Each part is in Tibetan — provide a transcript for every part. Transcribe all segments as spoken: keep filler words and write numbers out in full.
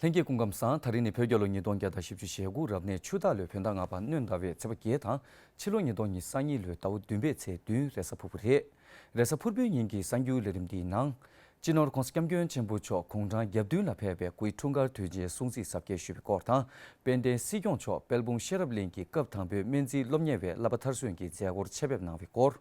ལྷན་རྒྱས་སྐུ་ཁམས་བཟང་། ད་རིང་ནི་བོད་རྒྱལ་ལོ་ཉིས་སྟོང་བརྒྱ་དང་བཞི་བཅུ་ཞེ་དགུ་རབ་གནས་ཆུ་སྟག་ལོའི་བོད་ཟླ་ལྔ་པ་སྣྲོན་ཟླ་བའི་ཚེས་པ་བརྒྱད་དང་ཕྱི་ལོ་ཉིས་སྟོང་ཉི་ཤུ་རྩ་གཉིས་ལོའི་ཟླ་བ་བདུན་པའི་ཚེས་བདུན་རེས་གཟའ་ཕུར་བུ་རེད། རེས་གཟའ་ཕུར་བུའི་ཉིན་གྱི་གསར་འགྱུར་ལས་རིམ་འདིའི་ནང་། སྤྱི་ནོར་༧གོང་ས་༧སྐྱབས་མགོན་ཆེན་པོ་མཆོག་དགུང་གྲངས་གྱ་བདུན་ལ་ཕེབས་པའི་སྐུའི་འཁྲུངས་སྐར་དུས་ཆེན་སྲུང་བརྩི་གཟབ་རྒྱས་ཞུས་པའི་སྐོར་དང་། དཔལ་ལྡན་སྲིད་སྐྱོང་མཆོག་དཔལ་སྤུངས་ཤེས་རབ་གླིང་གི་སྐབས་དང་པོའི་སྨན་རྩིས་སློབ་གཉེར་བའི་བསླབ་པ་མཐར་སོན་གྱི་མཛད་སྒོར་ཆེད་ཕེབས་གནང་བའི་སྐོར།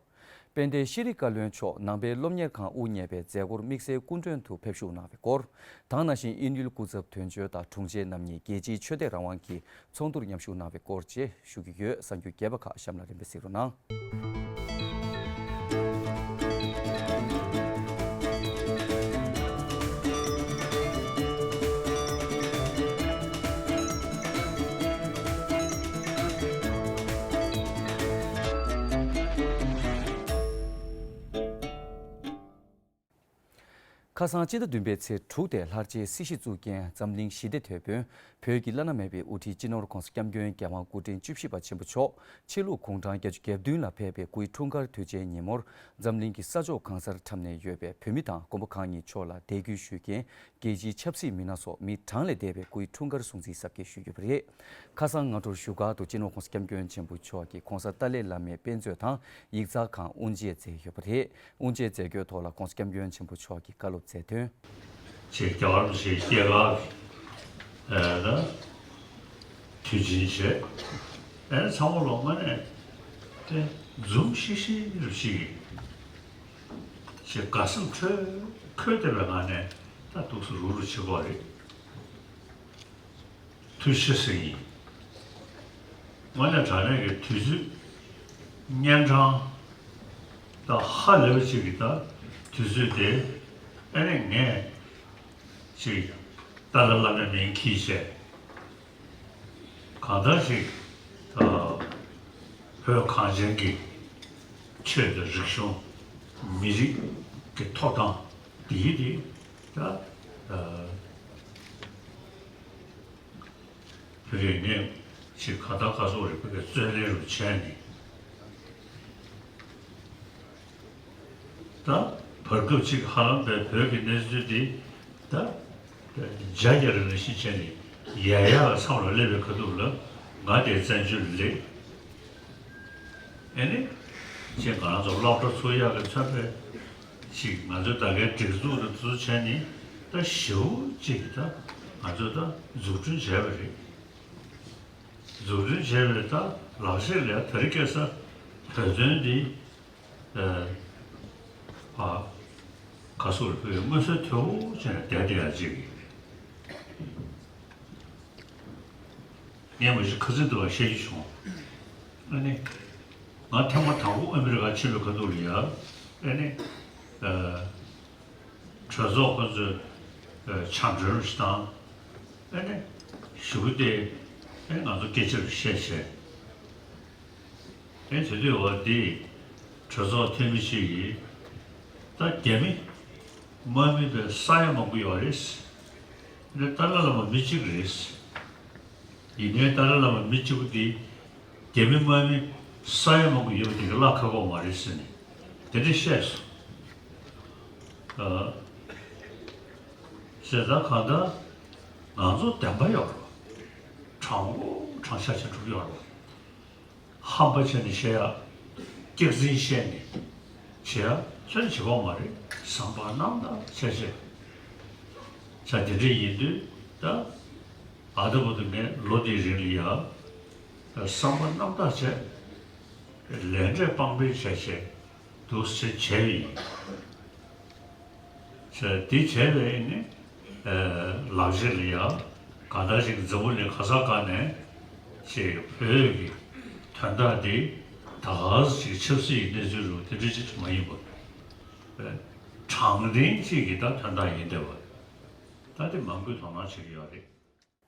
དཔལ་ལྡན་ཤེས་རིག་བཀའ་བློན་མཆོག་ནང་པའི་སློབ་གཉེར་ཁང་དབུ་བརྙེས་པའི་མཛད་སྒོར་དམིགས་བསལ་སྐུ་མགྲོན་དུ་ཕེབས་བཞུགས་གནང་བའི་སྐོར། དེ་ནང་བཞིན་དབྱིན་ཡུལ་སྐུ་ཚབ་དོན་གཅོད་དང་དྲུང་ཆེ་རྣམ་གཉིས་རྒྱལ་སྤྱིའི་ཆོས་དད་རང་དབང་གི་ཚོགས་འདུར་མཉམ་ཞུགས་གནང་བའི་སྐོར་བཅས་ཞུ་གི་ཡོད། གསར་འགྱུར་རྒྱས་པ་ཁག་གཤམ་ལ་རིམ་པས་གཟིགས་རོགས་གནང་། ཁ་སང་སྤྱི་ཟླ་བདུན་པའི་ཚེས་དྲུག་སྟེ་ལྷར་བཅས་སྲིད་ཞི་གཙུག་རྒྱན་འཛམ་གླིང་ཞི་བདེ་དེད་དཔོན། བོད་ཀྱི་བླ་ན་མེད་པའི་དབུ་ཁྲིད་སྤྱི་ནོར་༧གོང་ས་༧སྐྱབས་མགོན་རྒྱལ་དབང་སྐུ་ཕྲེང་བཅུ་བཞི་པ་ཆེན་པོ་མཆོག་ཕྱི་ལུགས་དགུང་གྲངས་བརྒྱད་ཅུ་གྱ་བདུན་ལ་ཕེབས་པའི་སྐུའི་འཁྲུངས་སྐར་དུས་ཆེན་ཉིན་མོར་འཛམ་གླིང་གི་ས་ཕྱོགས་གང་སར་འཁྲབ་གནས་ཡོད་པའི་བོད་མི་དང་མགོན་པོ་གང་ཉིད་མཆོག་ལ་དད་གུས་ཞུ་མཁན་རྒྱལ་སྤྱིའི་ཆབ་སྲིད་མི་སྣ་སོགས་མི་གྲངས་ལས་འདས་པའི་སྐུའི་འཁྲུངས་སྐར་སྲུང་བརྩི་གཟབ་རྒྱས་ཞུས་ཡོད་པ་རེད། ཁ་སང་སྔ་དྲོར་བཞུགས་སྒར་དུ་སྤྱི་ནོར་༧གོང་ས་༧སྐྱབས་མགོན་ཆེན་པོ་མཆོག་གིས་༧གོང་ས་ཏཱ་ལའི་བླ་མའི་དཔེ་མཛོད་དང་ཡིག་ཚང་ཁང་དབུ་འབྱེད་མཛད་ཡོད་པ་རེད། དབུ་འབྱེད་མཛད་སྒོའི་ཐོག་ལ་༧གོང་ས་༧སྐྱབས་མགོན་ཆེན་པོ་མཆོག་གིས་བཀའ་སློབ་སྩལ་དོན། ཅེས་རྒྱལ་བ་རིན་པོ་ཆེའི་སྐྱེས་སྐར་གྱི་ཨེ་ད་དུས་ཆེན་བྱས། ཨེ་ཚང་མ་ལོ་མ་ནས་དེ་འཛུམ་ཤིག་ཤིག་རུ་ཞིག་ཅེས་དགའ་སེམས་འཕྲོས་འཁོལ་བསྡད་པའི་ངང་ནས་ད་འདུག་སེ་རུག་རུག་བྱེད་དགོས་རེད། ཐུགས་རྗེ་ཆེ་ཟེར་ཡིན། དངོས་གནས་དྲང་གནས་ཀྱི་དུས་ཚོད་གཉན་འཕྲང་དང་ཧ་ལས་པ་ཅིག་གི་ད་དུས་ཚོད་དེ་ཨ་ནི་ངས་ཅིག་ཏཱ་ལའི་བླ་མའི་མིང་འཁྱེར་བྱས་གང་ལྟར་ཅིག་ད་བོད་གངས་ཅན་གྱི་ཆོས་དང་རིག་གཞུང་མི་རིགས་ཀྱི་ཐོབ་ཐང་འདི་ཡིན་ཏེ་ད། བོད་ཀྱི་ངས་ཅིག་ག་ད་ག་སོགས་རིག་པའི་རྩོད་ལེན་རུ་བྱས་ནས་ད་བར་སྐབས་ཅིག་ཧ་ལམ་པའི་བོད་ཀྱི་གནས་ཚུལ་འདི་ད་བརྒྱ་ཡར་ལ་ཤི་བྱས་ནས་ཡ་ཡ་ལ་མཚམས་ལ་སླེབས་པའི་ཁ་ཐུག་ལ་ང་དེའི་བཙན་བྱོལ་ལ་སླེབས། ཨེ་ནི། ཅེས་ང་རང་ཚོ་སློབ་གྲྭ་ཚུགས་ཡག་གི་མཚོན་པའི་ཅིག་ང་ཚོའི་ད་གའི་སྒྲིག་འཛུགས་དང་དེ་ཚོ་བྱས་ནི་ད་ཞེ་པོ་ཅིག་ད་ང་ཚོས་ད་འཛུགས་སྐྲུན་བྱས་པ་རེད། འཛུགས་སྐྲུན་བྱས་པ་རེད་ད་ལག་ཤེས་ལས་དེ་རིང་ཁ་སང་བོད་དོན་འདི་ཨ་ག་སོགས་རེད་མངོན་གསལ་དོད་པོ་བྱས་ནས་བསྡད་བསྡད་ཡག་ཅིག་ངས་མ་གཞི་ཁ་སང་དུ་བ་བཤད་རྒྱུ་བྱུང་། ཨ་ནི། ང་ཐེངས་མ་དང་པོ་ཨ་མི་རི་ཀ་ཕྱིན་པའི་ཁ་ཐུག་ལ་ཡ། ཨ་ནི། གྲོས་ཚོགས་ཁོ་ཚོས་ཕྱག་མགྲོན་ཞིག་བཏང་། ཨ་ནི། ཞུ་སྟེ། ཨ་ནི་ང་ཚོ་སྐད་ཆ་རེ་བཤད་བྱས། ཨེ་དེ་དུས་བ་འདི་གྲོས་ཚོགས་འཐུས་མི་ཞིག་གིས་ད་རྒྱ་མི་དམག་མི་དཔེ་ས་ཡ་མང་པོ་ཡོད་རེད། འདི་ཏཱ་ལའི་བླ་མ་མི་གཅིག་རེད། ཡིན་ནའི་ཏཱ་ལའི་བླ་མ་མི་གཅིག་པུ་འདི་རྒྱ་མི་དམག་མི་ས་ཡ་མང་པོ་ཡོད་པ་དེ་ག་ལ་ཁག་པོ་མ་རེད་ཟེར་ནས་དེ་འདྲ་བཤད་སོང་། ཨ་ཟེར་ད་གང་ལྟར་ང་ཚོ་བདེན་པ་ཡོད་རེད། དྲང་པོ་དྲང་བཞག་བྱས་འགྲོ་གི་ཡོད་རེད། ཧམ་པ་བྱས་ནས་བཤད་ཡ། སྐྱག་རྫུན་བཤད་ནས་བྱེད་ཡ་ཁྱོན་བྱེད་དགོས་མ་རེད། བསམ་པ་རྣམ་དག་བྱས་བྱས། ས་དེ་འདྲ་ཡིན་དུས་ད་ཨ་ད་བར་དུ་ངས་ལོ་འདིའི་རིང་ལ་ཡ་བསམ་པ་རྣམ་དག་བྱས། ལས་འབྲས་དཔང་པོ་བྱས་བྱས་འདུག་སེ་བྱས་ཡིན། ཟེར་འདི་བྱས་པས་ནི་ལག་རྗེས་ལ་ཡ་གང་ལྟར་ཞིག་འཛམ་བུ་གླིང་ག་ས་ག་ནས་ཞིག་བོད་ཀྱི་དོན་དག་འདི་ད་ག་ཟེ་ཞིག་ཆབ་སྲིད་ཀྱི་གནས་ཚུལ་རུ་དེ་འདྲ་ཅིག་མ་ཡིན་པར་དྲང་བདེན་ཅིག་གི་ད་དོན་དག་ཡིན་བསྡད་པ་ད་དེ་མང་པོས་དོ་སྣང་བྱེད་ཀྱི་ཡོད་རེད།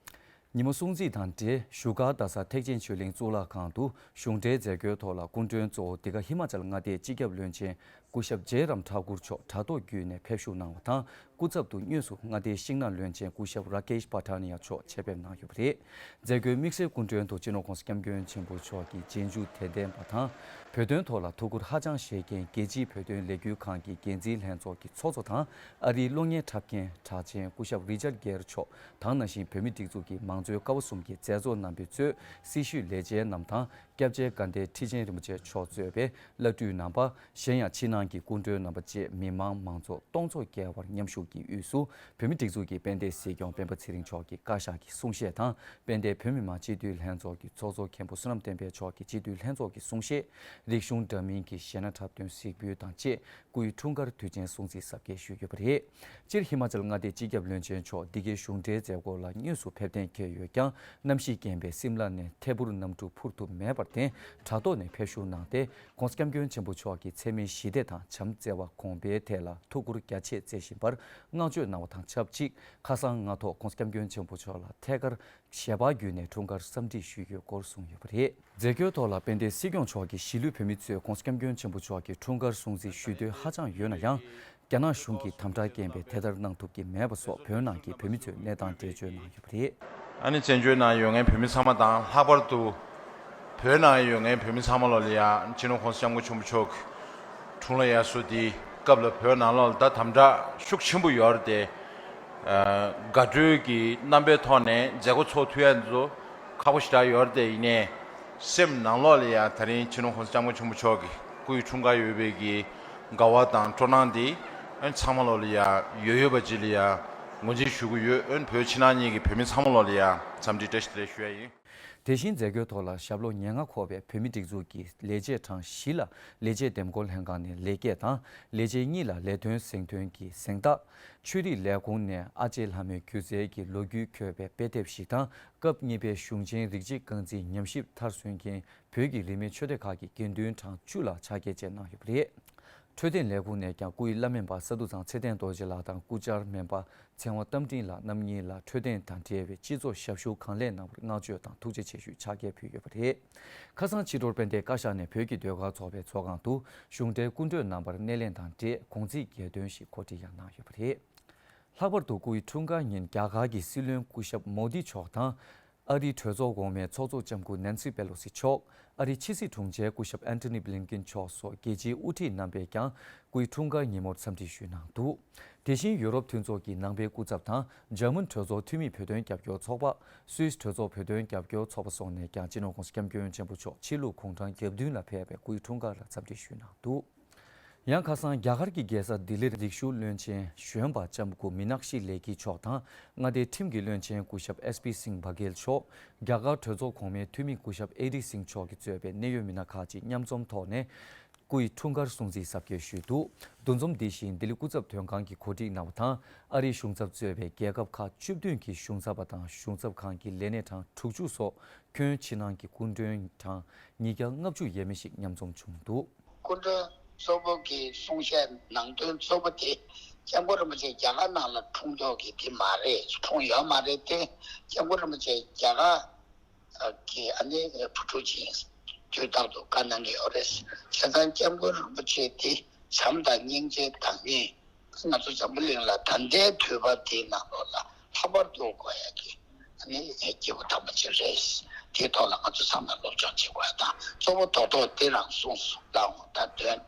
ཉིན་མོ་སྲུང་བརྩི་དང་འབྲེལ་བཞུགས་སྒར་རྡ་ས་ཐེག་ཆེན་ཆོས་གླིང་གཙུག་ལག་ཁང་དུ་གཞུང་འབྲེལ་མཛད་སྒོའི་ཐོག་ལ་སྐུ་མགྲོན་གཙོ་བོ་འདི་ག་ཧི་མ་ཅལ་མངའ་སྡེའི་སྤྱི་ཁྱབ་བློན་ཆེན་སྐུ་ སྐུ་ཞབས་ཇེ་རམ་ཐཱ་ཀུར་མཆོག་དྲ་ཐོག་བརྒྱུད་ནས་ཕེབས་བཞུགས་གནང་བ་དང་། སྐུ་ཚབ་ཏུ་དངོས་སུ་མངའ་སྡེའི་ཤིང་ནགས་བློན་ཆེན་སྐུ་ཞབས་ར་ཀེཤ་པ་ཐ་ནི་ཡ་མཆོག་ཆེད་ཕེབས་གནང་ཡོད་པ་རེད། མཛད་སྒོའི་དམིགས་བསལ་སྐུ་མགྲོན་དུ་སྤྱི་ནོར་༸གོང་ས་༸སྐྱབས་མགོན་ཆེན་པོ་མཆོག་གི་རྗེས་འཇུག་དད་ལྡན་པ་དང་། བོད་དོན་ཐོག་ལ་ཐུགས་ཁུར་ཧ་ཅང་བཞེས་མཁན་རྒྱལ་སྤྱིའི་བོད་དོན་ལས་འགུལ་ཁང་གི་འགན་འཛིན་ལྷན་ཚོགས་ཀྱི་ཚོགས་གཙོ་དང་། ཨ་རིའི་གློག་བརྙན་འཁྲབ་མཁན་གྲགས་ཅན་སྐུ་ཞབས་རི་ཅར་གེར་མཆོག་དང་། ནང་བཞིན་བོད་མིའི་སྒྲིག་འཛུགས་ཀྱི་མང་གཙོའི་ཀ་བ་གསུམ་གྱི་མཛད་གཙོ་རྣམ་པས་གཙོས་སྲི་ཞུའི་ལས་བྱེད་རྣམས་དང་། སྐྱབས་རྗེ་དགའ་ལྡན་ཁྲི་ཆེན་རིན་པོ་ཆེ་མཆོག་གཙོས་པའི་བླ་སྤྲུལ་རྣམ་པ། གཞན་ཡང་ཕྱི་ནང་གི་སྐུ་མགྲོན་རྣམ་པ་བཅས་མི་མང་མང་ཚོགས་སྟོང་ཚོ་བརྒལ་བར་མཉམ་ཞུགས་ཀྱིས་དབུས་སུ་བོད་མིའི་སྒྲིག་འཛུགས་ཀྱི་དཔལ་ལྡན་སྲིད་སྐྱོང་སྤེན་པ་ཚེ་རིང་མཆོག་གི་བཀའ་ཤག་གི་གསུང་བཤད་དང་། དཔལ་ལྡན་བོད་མི་མང་སྤྱི་འཐུས་ལྷན་ཚོགས་ཀྱི་ཚོགས་གཙོ་མཁན་པོ་བསོད་ནམས་བསྟན་འཕེལ་མཆོག་གིས་སྤྱི་འཐུས་ལྷན་ཚོགས་ཀྱི་གསུང་བཤད། རིག་གཞུང་འདྲ་མིན་གྱི་གཞས་སྣ་འཁྲབ་སྟོན་གཟིགས་འབུལ་དང་བཅས། སྐུའི་འཁྲུངས་སྐར་དུས་ཆེན་སྲུང་བརྩི་གཟབ་རྒྱས་ཞུས་ཡོད་པ་རེད། སྤྱིར་ཧི་མ་ཅལ་མངའ་སྡེའི་སྤྱི་ཁྱབ་བློན་ཆེན་མཆོག་འདི་གའི་གཞུང་འབྲེལ་མཛད་སྒོ་ལ་དངོས་སུ་ཕེབས་གཏན་འཁེལ་ཡོད་ཀྱང་། གནམ་གཤིས་རྐྱེན་པས་སིམ་ལ་ནས་ཐད་འཕུར་གནམ་གྲུ་འཕུར་ཐུབ་མེད་པར་བརྟེན། དྲ་ཐོག་ནས་ཕེབས་བཞུགས་གནང་སྟེ། ༸གོང་ས་༸སྐྱབས་མགོན་ཆེན་པོ་མཆོག་གི་མཚན་སྨད་ཞི་བདེ་དང་བྱམས་བརྩེ་བ་གོང་འཕེལ་ཐད་ལ་ཐུགས་ཁུར་རྒྱ་ཆེ་མཛད་བཞིན་པར་བསྔགས་བརྗོད་གནང་བ་དང་ཆབས་ཅིག་ཁ་སང་སྔ་ཐོག་༸གོང་ས་༸སྐྱབས་མགོན་ཆེན་པོ་མཆོག་ལ་ཐད་ཀར་ཞལ་པར་བརྒྱུད་ནས་འཁྲུངས་སྐར་འཚམས་འདྲི་ཞུས་ཡོད་སྐོར་གསུངས་ཡོད་པ་རེད། མཛད་སྒོའི་ཐོག་ལ་དཔལ་ལྡན་སྲིད་སྐྱོང་མཆོག་གིས་གཞིས་ལུས་བོད་མི་ཚོས་༸གོང་ས་༸སྐྱབས་མགོན་ཆེན་པོ་མཆོག་གི་འཁྲུངས་སྐར་སྲུང་བརྩི་ཞུ་འདོད་ཧ་ཅང་ཡོད་ན་ཡང་། རྒྱ་ནག་གཞུང་གི་དམ་དྲག་རྐྱེན་པས་དེ་ལྟར་གནང་ཐུབ་ཀྱི་མེད་པ་སོགས་བོད་ནང་གི་བོད་མི་ཚོས་གནས་སྟངས་འགྲེལ་བརྗོད་གནང་ཡོད་པ་རེད། ཨ་ནི་བཙན་བྱོལ་ནང་ཡོད་མཁན་བོད་མི་ཚང་མ་དང་། ལྷག་པར་དུ་བོད་ནང་ཡོད་མཁན་བོད་མི་ཚང་མ་ལོ་ལ་ཡ་སྤྱི་ནོར་༸གོང་ས་༸སྐྱབས་མགོན་ཆེན་པོ་མཆོག་གི་འཁྲུངས་ལྷ་དབྱར་གསོལ་འདིའི་སྐབས་ལ་བོད་ནང་ལོགས་ལ་ད་དམ་དྲག་ཤུགས་ཆེན་པོ་ཡོད་རེད་དེ། ཨ། དགའ་སྤྲོའི་གི་རྣམ་པའི་ཐོག་ནས་མཛད་སྒོ་ཚོགས་ཐུབ་ཡ་འདི་ཚོ་ཁག་པོ་ཞེ་དྲག་ཡོད་རེད་དེ། ཡིན་ནའི་སེམས་ནང་ལོགས་ལ་ཡ་ད་རིང་སྤྱི་ནོར་༸གོང་ས་༸སྐྱབས་མགོན་ཆེན་པོ་མཆོག་གི་སྐུའི་འཁྲུངས་སྐར་ཡོད་པའི་གི་དགའ་བ་དང་སྤྲོ་སྣང་འདི་ཨ་ནི་ཚང་མ་ལོ་ལ་ཡ་ཡོད་ཡོད་པ་ཅིག་ལ་ཡ་ངོས་འཛིན་ཞུ་གི་ཡོད། ཨ་ནི་བོད་ཕྱི་ནང་གཉིས་ཀྱི་བོད་མི་ཚང་མ་ལོ་ལ་ཡ་འཚམས་འདྲི་བཀྲ་ཤིས་བདེ་ལེགས་ཞུ་ཡ་ཡིན། དེ་བཞིན་མཛད་སྒོའི་ཐོག་ལ་ཞབས་ལོ་ཉེར་ལྔ་འཁོར་བའི་བོད་མིའི་སྒྲིག་འཛུགས་ཀྱི་ལས་བྱེད་གྲངས་བཞི་ལ་ལས་བྱེད་འདེམས་བསྐོ་ལྷན་ཁང་ནས་ལས་ཀས་དང་། ལས་བྱེད་གཉིས་ལ་ལས་དོན་གཟེངས་ཐོན་གྱི་གཟེངས་རྟགས། ཆོས་རིག་ལས་ཁུངས་ནས་ཨ་ལྕེ་ལྷ་མོའི་སྒྱུ་རྩལ་གྱི་ལོ་རྒྱུས་འཁོད་པའི་དཔེ་དེབ་ཞིག་དང་། སྐབས་གཉིས་པའི་གཞུང་ཆེན་རིགས་གཅིག་རྐང་འཛིན་ཉམས་ཞིབ་མཐར་སོན་མཁན་བོད་ཀྱི་རིས་མེད་ཆོས་སྡེ་ཁག་གི་དགེ་འདུན་གྲངས་བཅུ་ལ་ཕྱག་འཁྱེར་བཅས་གནང་ཡོད་པ་རེད། འཕྲོད་བསྟེན་ལས་ཁུངས་ནས་ཀྱང་སྐུའི་བླ་སྨན་པ་ས་འདུ་ཚང་ཚེ་བརྟན་རྡོ་རྗེ་ལགས་དང་སྐུ་བཅར་སྨན་པ་ཚེ་དབང་རྟ་མགྲིན་ལགས་རྣམ་གཉིས་ལ་འཕྲོད་བསྟེན་དང་འབྲེལ་བའི་སྤྱི་ཚོགས་ཞབས་ཞུ་གང་ལེགས་གནང་བར་བསྔགས་བརྗོད་དང་ཐུགས་རྗེ་ཆེ་ཞུའི་ཕྱག་འཁྱེར་ཕུལ་ཡོད་པ་རེད། ཁ་སང་ཕྱི་དྲོར་དཔལ་ལྡན་བཀའ་ཤག་ནས་བོད་ཀྱི་ཟློས་གར་ཚོགས་པའི་ཚོགས་ཁང་དུ་གཞུང་འབྲེལ་སྐུ་མགྲོན་རྣམ་པར་སྣེ་ལེན་དང་འབྲེལ་དགོངས་ཚིག་གྱེར་འདོན་ཞིག་གོ་སྒྲིག་ཡང་གནང་ཡོད་པ་རེད། ལྷག་པར་དུ་སྐུའི་འཁྲུངས་སྐར་ཉིན་རྒྱ་གར་གྱི་སྲིད་བློན་སྐུ་ཞབས་མོ་དི་མཆོག་དང་། ཨ་རིའི་གྲོས་ཚོགས་གོང་མའི་ཚོགས་གཙོ་ལྕམ་སྐུ་ནན་སི་པེ་ལོ་སི་མཆོག་ཨ་རིའི་ཕྱི་སྲིད་དྲུང་ཆེ་སྐུ་ཞབས་ཨན་ཐོ་ནི་བྷི་ལིན་ཀིན་མཆོག་སོགས་རྒྱལ་སྤྱིའི་དབུ་ཁྲིད་རྣམ་པས་ཀྱང་སྐུའི་འཁྲུངས་སྐར་ཉིན་མོར་འཚམས་འདྲི་ཞུས་གནང་འདུག་དེ་བཞིན་ཡུ་རོབ་མཐུན་ཚོགས་ཀྱི་ནང་པའི་སྐུ་ཚབ་དང་འཇར་མན་གྲོས་ཚོགས་འཐུས་མིའི་བོད་དོན་རྒྱབ་སྐྱོར་ཚོགས་པ། སུད་སི་གྲོས་ཚོགས་བོད་དོན་རྒྱབ་སྐྱོར་ཚོགས་པ་སོགས་ནས་ཀྱང་སྤྱི་ནོར་༸གོང་ས་༸སྐྱབས་མགོན་ཆེན་པོ་མཆོག་ཕྱི་ལུགས་གུང་ཁྲན་རྒྱལ་བསྟུན་ལ་ཕེབས་པའི་སྐུའི་འཁྲུངས་སྐར་ལ་འཚམས་འདྲི་ཞུས་གནང་འདུག་ཡང་ཁ་སང་རྒྱ་གར་གྱི་རྒྱལ་ས་ལྡི་ལིར་རིག་གཞུང་བློན་ཆེན་གཞོན་པ་ལྕམ་སྐུ་མི་ནག་ཤི་ལེ་ཁི་མཆོག་དང་། མངའ་སྡེའི་ཁྲིམས་ཀྱི་བློན་ཆེན་སྐུ་ཞབས་ཨེས་པི་སིང་བྷ་གེལ་མཆོག་རྒྱ་གར་གྲོས་ཚོགས་གོང་མའི་འཐུས་མི་སྐུ་ཞབས་ཨེ་རི་སིང་མཆོག་གིས་གཙོས་པའི་གནད་ཡོད་མི་སྣ་ཁག་ཅིག་མཉམ་འཛོམས་ཐོག་ནས་སྐུའི་འཁྲུངས་སྐར་སྲུང་བརྩི་གཟབ་རྒྱས་ཞུས་འདུག་འདུ་འཛོམས་འདི་བཞིན་ལྡི་ལི་སྐུ་ཚབ་དོན་ཁང་གིས་གོ་སྒྲིག་གནང་བ་དང་། ཨ་རིའི་གཞུང་ཚབ་གཙོས་པའི་རྒྱལ་ཁབ་ཁག་བཅུ་བདུན་གྱི་གཞུང་ཚབ་པ་དང་གཞུང་ཚབ་ཁང་གི་ལས་སྣེ་གྲངས་དྲུག་ཅུ་སོགས་ཁྱོན་ཕྱི་ནང་གི་སྐུ་མགྲོན་གྲངས་ཉིས་བརྒྱ་ལྔ་བཅུ་ཡས་མས་ཤིག་མཉམ་འཛོམས་བྱུང་འདུག་སྐུ་མགྲོན་གཙོ་བོ་གི་གསུང་བཤད་ནང་དོན་གཙོ་བོ་དེ་སྐྱབས་མགོན་རིན་པོ་ཆེ་རྒྱ་གར་ནང་ལ་འཁྲུངས་ཐོག་གི་དེ་མ་རེད། འཁྲུངས་ཡོད་མ་རེད་དེ། སྐྱབས་མགོན་རིན་པོ་ཆེ་རྒྱ་གར་གི་ཨ་ནི་བུ་ཕྲུག་ཅིག་དུས་རྟག་ཏུ་བཀའ་གནང་གི་ཡོད་རེད། བྱས་ཙང་སྐྱབས་མགོན་རིན་པོ་ཆེ་དེ་བྱམས་དང་སྙིང་རྗེ་དང་ནི། ང་ཚོ་འཛམ་བུ་གླིང་ལ་ད་ལྟའི་དུས་བབ་དེའི་ནང་ལོགས་ལ་ལྷག་པར་དུ་དགོས་ཡ་གི་ཨ་ནི་སྐྱེས་བུ་དམ་པ་ཅིག་རེད། དེའི་ཐོག་ལ་ང་ཚོ་ཚང་མས་སློབ་སྦྱོང་བྱེད་དགོས་ཡ་དང་གཙོ་བོ་རྡོག་རྡོག་དེ་རང་གསུངས་སོང་ལགས་འོང་ད་དོན།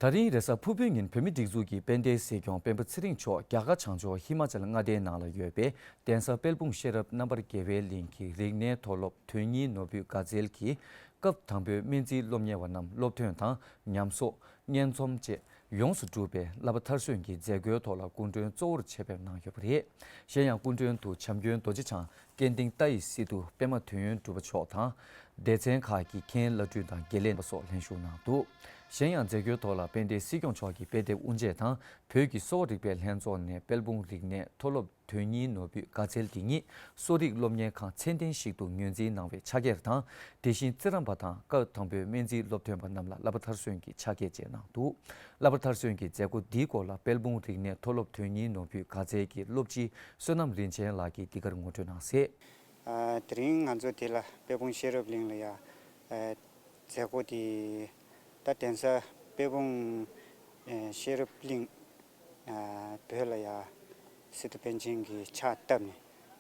ད་རིང་རེས་གཟའ་ཕུར་བུའི་ཉིན་བོད་མིའི་སྒྲིག་འཛུགས་ཀྱི་དཔལ་ལྡན་སྲིད་སྐྱོང་སྤེན་པ་ཚེ་རིང་མཆོག་རྒྱ་གར་བྱང་ཕྱོགས་ཧི་མ་ཅལ་མངའ་སྡེའི་ནང་ལ་ཡོད་པའི་གདན་ས་དཔལ་སྤུངས་ཤེས་རབ་རྣམ་པར་རྒྱལ་བའི་གླིང་གི་རིག་གནས་མཐོ་སློབ་དོན་གཉིས་ནོར་བུའི་དགའ་ཚལ་གྱི་སྐབས་དང་པོའི་སྨན་རྩིས་སློབ་གཉེར་བ་རྣམས་སློབ་ཐོན་དང་ཉམས་གསོ། སྙན་རྩོམ་བཅས་ཡོངས་སུ་གྲུབ་པའི་བསླབ་པ་མཐར་སོན་གྱི་མཛད་སྒོའི་ཐོག་ལ་སྐུ་མགྲོན་གཙོ་བོར་ཆེད་ཕེབས་གནང་ཡོད་པ་རེད། གཞན་ཡང་སྐུ་མགྲོན་དུ་བྱམས་མགོན་རྡོ་རྗེ་འཆང་སྐལ་ལྡན་ཏཱའི་སི་ཏུ་པད་མ་དོན་ཡོད་གྲུབ་པ་མཆོག་དང་། སྡེ་ཚན་ཁག་གི་མཁན་བླ་སྤྲུལ་དང་དགེ་ལས་པ་སོགས་ལྷན་ཞུགས་གནང་འདུག་གཞན་ཡང་མཛད་སྒོའི་ཐོག་ལ་དཔལ་ལྡན་སྲིད་སྐྱོང་མཆོག་གི་དཔེ་དེབ་དབུ་འབྱེད་དང་བོད་ཀྱི་གསོ་བ་རིག་པའི་ལྷན་ཚོགས་ནས་དཔལ་སྤུངས་རིག་གནས་མཐོ་སློབ་དོན་གཉིས་ནོར་བུའི་དགའ་ཚལ་འདི་ཉིད་གསོ་རིག་སློབ་གཉེར་ཁང་ཚད་ལྡན་ཞིག་ཏུ་ངོས་འཛིན་གནང་བའི་ཕྱག་འཁྱེར་དང་། དེ་བཞིན་རྩེད་རམས་པ་དང་སྐབས་དང་པོའི་སྨན་རྩིས་སློབ་ཐོན་པ་རྣམས་ལ་བསླབ་པ་མཐར་སོན་གྱི་ཕྱག་འཁྱེར་བཅས་གནང་འདུག་བསླབ་པ་མཐར་སོན་གྱི་མཛད་སྒོ་འདིའི་སྐོར་ལ་དཔལ་སྤུངས་རིག་གནས་མཐོ་སློབ་དོན་གཉིས་ནོར་བུའི་དགའ་ཚལ་གྱི་སློབ་སྤྱི་བསོད་ནམས་རིན་ཆེན་ལགས་ཀྱིས་འདི་གར་ངོ་སྤྲོད་གནང་གསལ། ཨ། དེ་རིང་ང་ཚོ་འདི་ལ་དཔལ་སྤུངས་ཤེས་རབ་གླིང་ལ་ཡ། ཨ། མཛད་སྒོ་དེ་ད་གདན་ས་དཔལ་སྤུངས་ ཨེ་ཤེས་རབ་གླིང་། ཨ་བོད་ལ་ཡ་སི་ཏུ་པཎ་ཆེན་གྱིས་ཕྱག་བཏབ་ནས།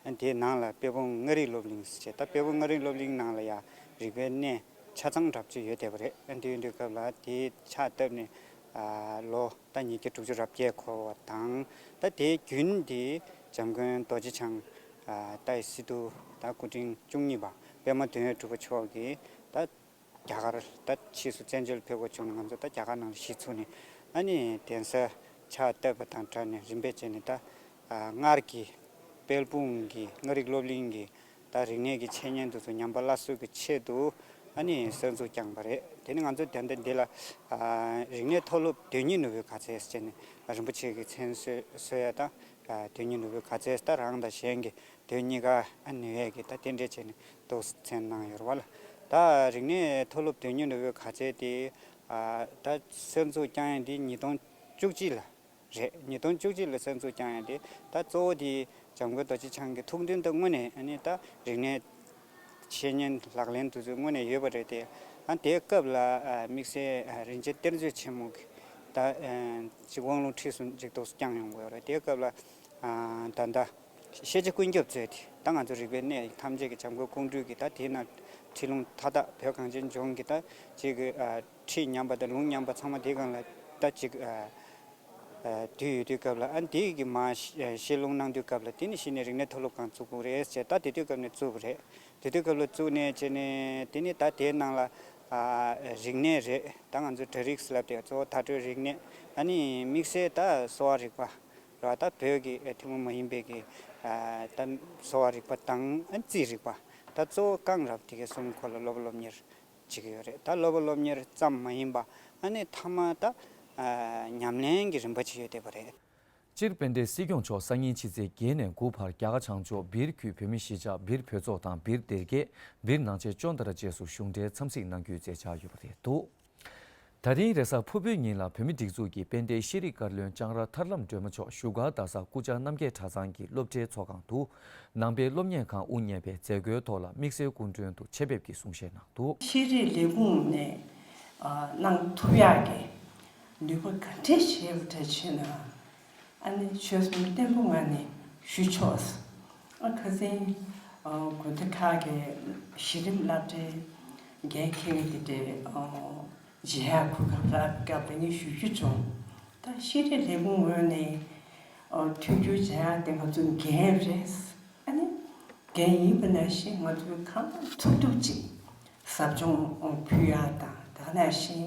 ཨ་དེའི་ནང་ལ་དཔལ་སྤུངས་མངའ་རིས་སློབ་གླིང་ཟེར་བྱས། ད་དཔལ་སྤུངས་མངའ་རིས་སློབ་གླིང་ནང་ལ་ཡ་རིག་པའི་གནས་ཆ་ཚང་འདྲ་པོ་ཅིག་ཡོད་བསྡད་པ་རེད། ཨ་དེ་ཡིན་དུས་སྐབས་ལ་དེའི་ཕྱག་བཏབ་ནས་ཨ་ལོ་ད་ཉིས་བརྒྱ་དྲུག་ཅུ་རེ་བརྒྱད་འཁོར་བ་དང་། ད་དེའི་རྒྱུན་དེ་འཇམ་མགོན་རྡོ་རྗེ་འཆང་ཨ་ཏཱའི་སི་ཏུ་ད་སྐུ་ཕྲེང་བཅུ་གཉིས་པ་པདྨ་དོན་ཡོད་གྲུབ་པ་མཆོག་གིས་ད་རྒྱ་གར་ད་ཕྱིས་སུ་བཙན་བྱོལ་ཕེབས་དགོས་བྱུང་ནས། ང་ཚོ་ད་རྒྱ་གར་ནང་ལ་གཞི་ཚུགས་ནས། ཨ་ནི་གདན་ས་ཕྱག་བཏབ་པ་དང་སྦྲགས་ནས་རིམ་པས་བྱས་ནས་ད་ཨ་སྔར་གྱི་དཔལ་སྤུངས་ཀྱི་མངའ་རིས་སློབ་གླིང་གི་ད་རིག་གནས་ཀྱི་འཆད་ཉན་དེ་ཚོ་ཉམས་པ་སླར་གསོ་གི་ཆེད་དུ་ཨ་ནི་གསར་འཛུགས་བསྐྱངས་པ་རེད། དེ་ནི་ང་ཚོ་ད་ལྟ་འདི་ལ་ཨ་རིག་གནས་མཐོ་སློབ་དོན་གཉེར་ནོར་བུའི་དགའ་ཚལ་ཟེར་ནས་རིན་པོ་ཆེ་གི་མཚན་གསོལ་གསོལ་ཡ་དང་། ཨ་དོན་གཉེར་ནོར་བུའི་དགའ་ཚལ། ད་རང་དང་གཞན་གྱི་དོན་གཉིས་ཀ་ཨ་ནུས་ཡས་ཀྱི་ད་རྟེན་འབྲེལ་བྱས་ནས་འདུག་སེ་མཚན་གནང་ཡོད་རེད་བ་ལ། ད་རིག་གནས་མཐོ་སློབ་དོན་གཉེར་ནོར་བུའི་དགའ་ཚལ་དེ་ཨ་ད་གསར་འཛུགས་བསྐྱངས་ཡས་དེ་ཉིས་སྟོང་བཅུ་གཅིག་ལ་རེད། ཉིས་སྟོང་བཅུ་གཅིག་ལ་གསར་འཛུགས་བསྐྱངས་ཡས་དེ། ད་གཙོ་བོ་དེ་འཇམ་མགོན་རྡོ་རྗེ་འཆང་གི་ཐུགས་འདུན་དང་དངོས་གནས་ཨ་ནི་ད་རིག་གནས་འཆད་ཉན་ལག་ལེན་དེ་ཚོ་དངོས་གནས་ཡོད་པ་རེད་དེ། ཨ་དེའི་སྐབས་ལ་ཨ་དམིགས་བསལ་ཨ་རིན་ཆེན་གཏེར་མཛོད་ཆེན་མོ་གི་ད་ཨ་ཅིག་དབང་ལུང་ཁྲིད་གསུམ་ཅིག་འདུག་སེ་བསྐྱངས་ཡོང་གི་ཡོད་རེད། དེའི་སྐབས་ལ་ཨ་ད་ལྟ་ཤེས་བྱ་ཀུན་ཁྱབ་མཛོད་དེ། ད་ང་ཚོ་རིག་པའི་གནས་ཐམས་ཅད་ཀྱི་འཇམ་མགོན་ཀོང་སྤྲུལ་གྱི་ད་དེའི་ནང་ཁྲིད་ལུང་མཐའ་དག་བོད་གངས་ཅན་ལྗོངས་ཀྱི་ད་ཅིག་གི་ཨ་ཁྲིད་ཉམས་པ་དང་ལུང་ཉམས་པ་ཚང་མ་དེའི་སྒང་ལ་ད་ཅིག་ཨ་ཨ་དུས་ཡོད་དུས་སྐབས་ལ། ཨ་འདི་གི་མ་ཤེས་ལུང་གནང་དུས་སྐབས་ལ། དེ་ནི་གཞི་ནས་རིག་གནས་མཐོ་སློབ་ཁང་བཙུགས་དགོས་རེད་ཟེར། ད་དེ་དུས་སྐབས་ནས་བཙུགས་པ་རེད། དེ་དུས་སྐབས་ལ་བཙུགས་ནས་བྱས་ནས། དེ་ནི་ད་དེའི་ནང་ལ་ཨ་རིག་གནས་རེད། ད་ང་ཚོ་གྲ་རིགས་ཟེར་ལབ་དེ་གཙོ་བོ་དྭ་ཊཱིཀ་རིག་གནས། ཨ་ནི་དམིགས་བསལ་ད་གསོ་བ་རིག་པ་ར། ད་བོད་ཀྱི་ཨ་ཐུན་མོང་མ་ཡིན་པའི་གི་ཨ་ད་གསོ་བ་རིག་པ་དང་ཨ་རྩིས་རིག་པ། ད་གཙོ་བོ་རྐང་རག་དེ་གའི་གསུམ་སྐོར་ལ་སློབ་སློབ་གཉེར་བྱེད་ཀྱི་ཡོད་རེད། ད་སློབ་པ་སློབ་གཉེར་ཙམ་མ་ཡིན་པ། ཨ་ནི་མཐའ་མ་ད་ཨ་ཉམས་ལེན་གྱི་རིམ་པ་ཅིག་ཡོད་བསྡད་པ་རེད། སྤྱིར་དཔལ་ལྡན་སྲིད་སྐྱོང་མཆོག་སང་ཉིན་ཕྱི་ཚེས་བརྒྱད་ནས་དགུ་བར་རྒྱ་གར་བྱང་ཕྱོགས་སྦིར་ཁུལ་བོད་མི་གཞིས་ཆགས་སྦིར་བོད་ཚོགས་དང་སྦིར་སྡེ་དགེ། སྦིར་ནང་ཆེན་ཅོན་ཏ་ར་བཅས་སུ་གཞུང་འབྲེལ་འཚམས་གཟིགས་གནང་རྒྱུའི་མཛད་འཆར་ཡོད་པ་རེད་འདུག་ད་རིང་རེས་གཟའ་ཕུར་བུའི་ཉིན་ལ་བོད་མིའི་སྒྲིག་འཛུགས་ཀྱི་དཔལ་ལྡན་ཤེས་རིག་བཀའ་བློན་ལྕང་ར་ཐར་ལམ་སྒྲོལ་མ་མཆོག་བཞུགས་སྒར་རྡ་ས་སྐུ་བཅར་རྣམ་རྒྱལ་གྲྭ་ཚང་གི་སློབ་གྲྭའི་ཚོགས་ཁང་དུ་ནང་པའི་སློབ་གཉེར་ཁང་དབུ་བརྙེས་པའི་མཛད་སྒོའི་ཐོག་ལ་དམིགས་བསལ་སྐུ་མགྲོན་དུ་ཆེད་ཕེབས་ཀྱིས་གསུང་བཤད་གནང་འདུག་ཤེས་རིག་ལས་ཁུངས་ནས་ཨ་གནང་ཐུབ་ཡག་གི་ནུས་པ་ག་འདྲས་བྱས་པ་འདྲ་བྱས་ན། ཨ་ནི་ཆོལ་གསུམ་བརྟན་པོ་ངང་ནས་ཞུ་ཆོག་ཨ་ཁ་སང་ཨ་དགོན་སྡེ་ཁག་གི་གཞི་རིམ་སློབ་གྲྭའི་འགན་འཁྱེར་མཁན་དེ་འདྲའི་ཨ་མཇལ་ཡག་གོ་སྐབས་རག་སྐབས་དེ་ངས་ཞུ་རྒྱུ་བྱུང་། ད་ཤེས་རིག་ལས་ཁུངས་ངོས་ནས་ཨ་མཐུན་འགྱུར་བྱེད་ཡག་དེ་ང་ཚོ་འགན་རེད། ཨ་ནི་འགན་ཡིན་པ་ནང་བཞིན་ང་ཚོས་གང་ཐུབ་ཐུབ་ཅིག་ཟབ་སྦྱོང་ཕུལ་ཡག་དང་། དེ་ནང་བཞིན་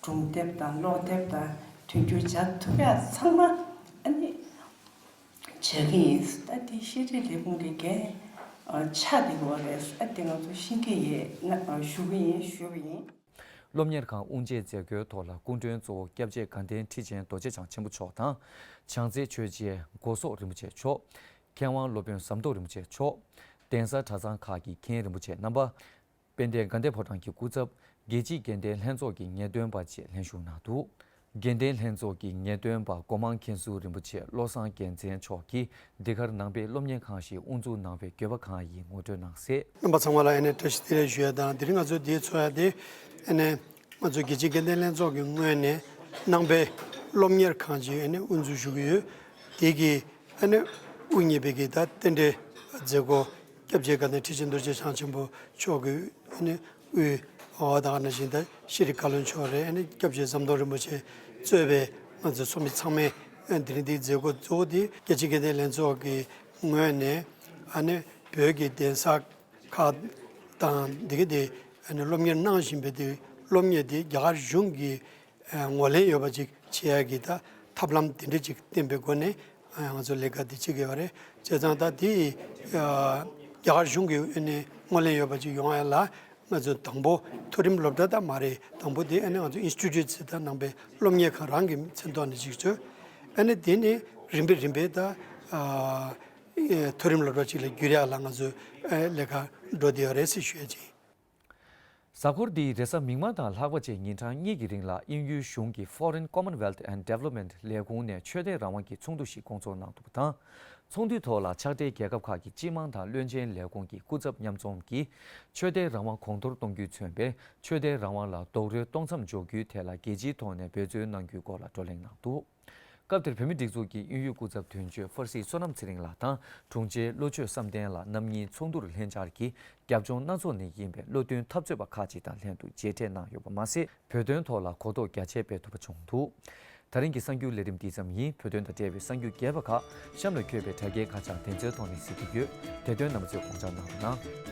སྒྲུང་དེབ་དང་ཀློག་དེབ་དང་མཐུན་འགྱུར་བྱ་ཐུབ་ཡག་ཚང་མ་ཨ་ནི་བྱ་གི་ཡིན། ད་དེ་ཤེས་རིག་ལས་ཁུངས་ཀྱི་འགན་ཆགས་བསྡད་ཡོད་རེད། ཨ་དེ་ང་ཚོ་ཤེས་ཀྱི་ཡོད། ང་ཞུ་གི་ཡིན། ཞུ་གི་ཡིན། སློབ་གཉེར་ཁང་དབུ་འབྱེད་མཛད་སྒོའི་ཐོག་ལ་སྐུ་མགྲོན་གཙོ་བོ་སྐྱབས་རྗེ་དགའ་ལྡན་ཁྲི་ཆེན་རྡོ་རྗེ་འཆང་ཆེན་པོ་མཆོག་དང་། བྱང་རྩེ་ཆོས་རྗེ་སྒོ་སོག་རིན་པོ་ཆེ་མཆོག་མཁས་དབང་སློབ་དཔོན་ཟམ་གདོང་རིན་པོ་ཆེ་མཆོག་གདན་ས་གྲྭ་ཚང་ཁག་གི་མཁན་རིན་པོ་ཆེ་རྣམ་པ། དཔལ་ལྡན་དགའ་ལྡན་ཕོ་བྲང་གི་སྐུ་ཚབ། རྒྱལ་སྤྱིའི་དགེ་ལྡན་ལྷན་ཚོགས་ཀྱི་ངེས་སྟོན་པ་བཅས་ལྷན་ཞུགས་གནང་འདུག་དགེ་ལྡན་ལྷན་ཚོགས་ཀྱི་ངེས་སྟོན་པ་སྒོ་མང་མཁན་ཟུར་རིན་པོ་ཆེ་བློ་བཟང་རྒྱལ་མཚན་མཆོག་གིས་འདི་གར་ནང་པའི་སློབ་གཉེར་ཁང་ཞིག་དབུ་འཛུགས་གནང་བའི་འགྱོད་པ་གང་ཡིན་ངོ་སྤྲོད་གནང་གསལ། རྣམ་པ་ཚང་མ་ལ་ཨ་ནི་བཀྲ་ཤིས་བདེ་ལེགས་ཞུ་ཡ་དང་། དེ་རིང་ང་ཚོ་འདིར་འཚོགས་ཡ་དེ་ཨ་ནི་ང་ཚོ་རྒྱལ་སྤྱིའི་དགེ་ལྡན་ལྷན་ཚོགས་ཀྱི་ངོས་ནས་ནང་པའི་སློབ་གཉེར་ཁང་ཅིག་ཨ་ནི་དབུ་འཛུགས་ཞུ་གི་ཡོད། དེ་གི་ཨ་ནི་དབུ་བརྙེས་པའི་གི་ད་རྟེན་འབྲེལ་མཛད་སྒོ། སྐྱབས་རྗེ་དགའ་ལྡན་ཁྲི་ཆེན་རྡོ་རྗེ་འཆང་ཆེན་པོ་མཆོག་གི་ཨ་ནི་དབུས་འོག་དང་ནང་བཞིན་ད་ཤེས་རིག་བཀའ་བློན་མཆོག་རེད། ཨ་ནི་སྐྱབས་རྗེ་ཟམ་གདོང་རིན་པོ་ཆེ་གཙོས་པའི་ང་ཚོ་ཚོགས་མི་ཚང་མས་ཨ་དེ་རིང་འདིའི་མཛད་སྒོ་གཙོ་བོ་དེ་རྒྱལ་སྤྱིའི་དགེ་ལྡན་ལྷན་ཚོགས་ཀྱི་ངོས་ནས་ཨ་ནི་བོད་ཀྱི་གདན་ས་ཁག་དང་འདི་ག་དེ་ཨ་ནི་སློབ་གཉེར་གནང་བཞིན་པའི་དེ་སློབ་གཉེར་དེ་རྒྱ་གར་གཞུང་གི་ཨ་ངོས་ལེན་ཡོད་པ་ཅིག་བྱེད་ཡ་གི་ད་ཐབས་ལམ་དེ་འདྲ་ཅིག་བསྟན་པའི་སྒོ་ནས་ཨ་ང་ཚོ་ལས་ཀ་འདི་བྱེད་ཀྱི་ཡོད་རེད། བྱས་ཙང་ད་དེ་ཨ་རྒྱ་གར་གཞུང་གི་ཨ་ནི་ངོས་ལེན་ཡོད་པ་ཅིག་ཡོང་ཡ་ལ་ང་ཚོ་དང་པོ་མཐོ་རིམ་སློབ་གྲྭ་ད་མ་རེད། དང་པོ་དེ་ཨ་ནི་ང་ཚོ་ཨིན་སི་ཊི་ཊུཊ་ཟེར་ད་ནང་པའི་སློབ་གཉེར་ཁང་རང་གི་མཚན་ཐོག་ནས་ཅིག་བྱོས། ཨ་ནི་དེ་ནས་རིམ་པས་རིམ་པས་ད་ཨ་མཐོ་རིམ་སློབ་གྲྭ་ཅིག་ལ་བསྒྱུར་ཡ་ལ་ང་ཚོ་ཨ་ལས་ཀ་འགྲོ་བསྡད་ཡོད་རེད་ཟེར་ཞུ་ཡ་ཅིག་གཟའ་འཁོར་འདིའི་རེས་གཟའ་མིག་དམར་དང་ལྷག་པ་བཅས་ཉིན་གྲངས་གཉིས་ཀྱི་རིང་ལ་དབྱིན་ཡུལ་གཞུང་གི་Foreign Commonwealth and Development ལས་ཁུངས་ནས་ཆོས་དད་རང་དབང་གི་ཚོགས་འདུ་ཞིག་སྐོང་ཚོགས་གནང་འདུག་པ་དང་། ཚོགས་འདུའི་ཐོག་ལ་ཕྱག་སྦྲེལ་རྒྱལ་ཁབ་ཁག་གི་སྤྱི་དམངས་དང་བློན་ཆེན་ལས་ཁུངས་ཀྱི་སྐུ་ཚབ་མཉམ་འཛོམས་ཀྱིས་ཆོས་དད་རང་དབང་གོང་མཐོར་གཏོང་རྒྱུས་མཚོན་པའི་ཆོས་དད་རང་དབང་ལ་རྡོག་རོལ་གཏོང་མཚམས་འཇོག་རྒྱུའི་ཐད་ལ་རྒྱལ་སྤྱིའི་ཐོག་ནས་འབད་བརྩོན་གནང་རྒྱུའི་སྐོར་ལ་བགྲོ་གླེང་གནང་འདུག་སྐབས་དེར་བོད་མིའི་སྒྲིག་འཛུགས་ཀྱི་དབུས་ཡུལ་སྐུ་ཚབ་དོན་གཅོད་ཧྥར་སི་བསོད་ནམས་ཚེ་རིང་ལགས་དང་དྲུང་ཆེ་བློ་ཆོས་བསམ་གཏན་ལགས་རྣམ་གཉིས་ཚོགས་འདུར་ལྷན་བཅར་གྱིས་རྒྱབ་ལྗོངས་སྣ་ཚོགས་ནས་ཡིན་པའི་བློ་མཐུན་འཐབ་རྩོད་པ་ཁག་ཅིག་དང་ལྷན་དུ་མཇལ་འཕྲད་གནང་ཡོད་པ་མ་ཟད། བོད་དོན་ཐོག་ལ་གོ་རྟོགས་རྒྱ་ཆེ་སྤེལ་ཐུབ་པ་བྱུང་འདུག་ད་རིང་གི་གསར་འགྱུར་ལས་རིམ་འདི་ཙམ་ཡིན། བོད་དོན་དང་འབྲེལ་བའི་གསར་འགྱུར་རྒྱས་པ་ཁག་གཤམ་ལ་འཁོད་པའི་དྲ་རྒྱའི་ཁ་བྱང་དེ་ཚོའི་ཐོག་ནས་གཟིགས་ཀྱི་ཡོད། དེ་དོན་རྣམ་པ་ཚོས་དགོངས་འཇགས་གནང་རོགས་གནང་།